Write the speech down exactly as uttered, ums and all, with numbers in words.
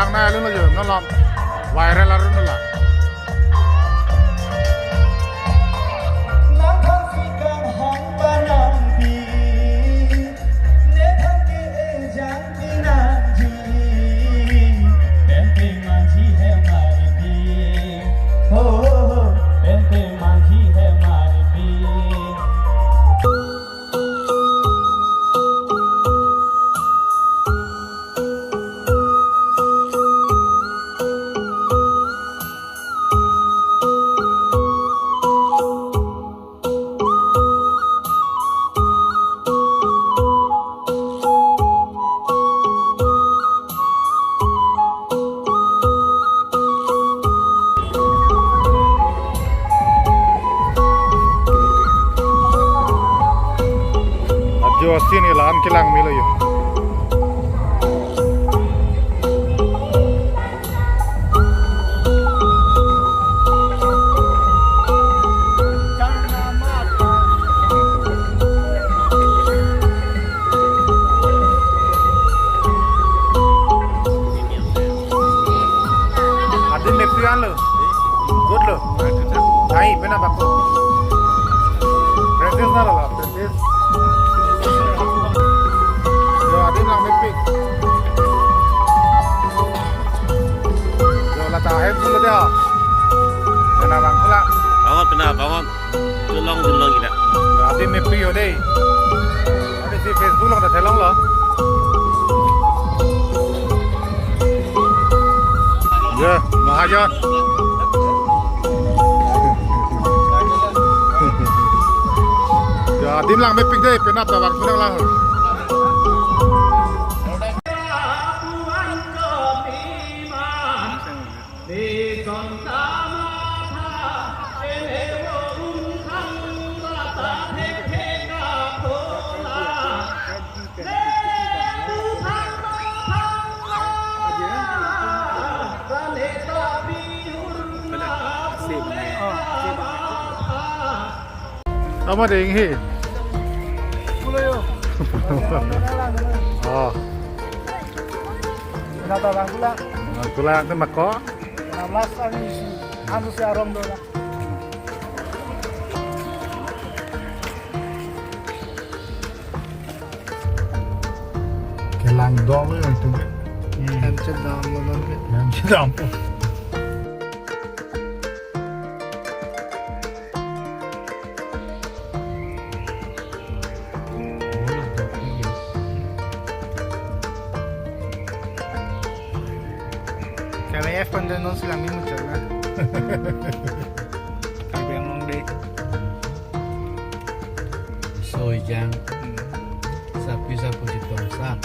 Ang na alun lo jo, non lo. Viral arun lo la. Nang thang si kanghang panang pi. Ne thang ke ejang pinangji. Pen pen mangji he mari pi. Ho, ho, ho. Pen pen mangji he mari pi. Ajo asin ni la-an kelang melo yo. Adim mepik an lo. Good lo. Ai, penap ako. Practice na lo, practice. Yo, adim lang mepik. Yo, lata hai pulo dia. Penap bang pula. Bangun, penap, bangun. Julong, julong kita. Yo, adim mepik yo dei. Adi si Facebook along ta theklong lo. Ya, Mahajan. Ya, adim lang mepik dei, penap ta bang puna lang. Ama ding hi. Pulo yo. Oh. Nata bang pula. Bang pula, te mako. Nang last ang isi. Anu si arom do na. Kelang dong lo itu. Hmm. Em cedam lo non ke. Em cedam. Kami F konten non silang ni muncul na. Kami yang nong deh. Soi jang. Hmm. Sapi sapu si tong sap.